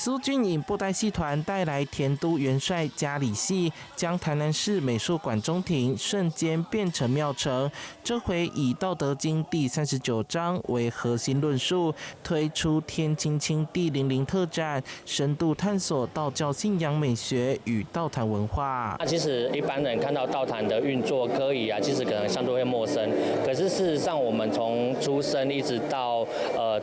蘇俊穎布袋戲團帶來田都元帥嘉里戲，將台南市美術館中庭瞬間變成廟城。這回以《道德經》第39章為核心論述，推出天青青地靈靈特展，深度探索道教信仰美學與道壇文化。那其實一般人看到道壇的運作科儀啊，其實可能相對會陌生。可是事實上，我們從出生一直到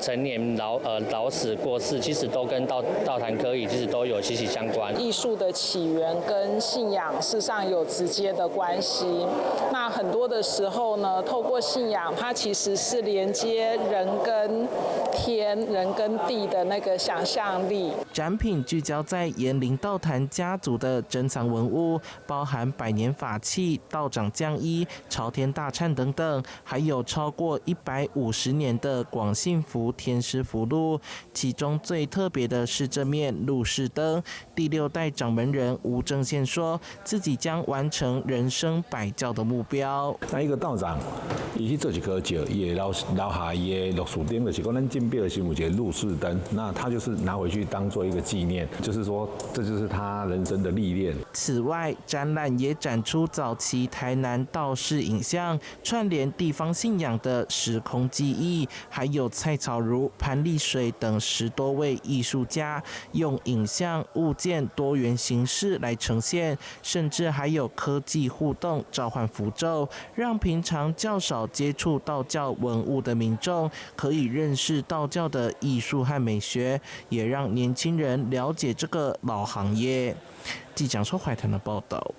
成年老死過世，其實都跟道壇科儀其實都有息息相關。藝術的起源跟信仰事實上有直接的關係。那很多的時候呢，透過信仰，它其實是連接人跟天、人跟地的那個想象力。展品聚焦在延靈道壇家族的珍藏文物，包含百年法器、道長降衣、朝天大懺等等，還有超過150年的廣信福天師符籙。其中最特別的是這面祿誓燈。第六代掌門人吳正憲說自己將完成人生擺醮的目標。那一個道長，伊去做一顆醮，伊會留下伊的祿誓燈，就是講咱進廟的時有一個祿誓燈，那他就是拿回去當做一個紀念，就是說這就是他人生的歷練。此外，展覽也展出早期台南道士影像，串聯地方信仰的時空記憶，還有蔡草如、潘麗水等10多位藝術家用影像、物件多元形式來呈現，甚至還有科技互動召喚符咒，讓平常較少接觸道教文物的民眾可以認識道教的藝術和美學，也讓年輕人了解這個老行業。記者說懷談的報道。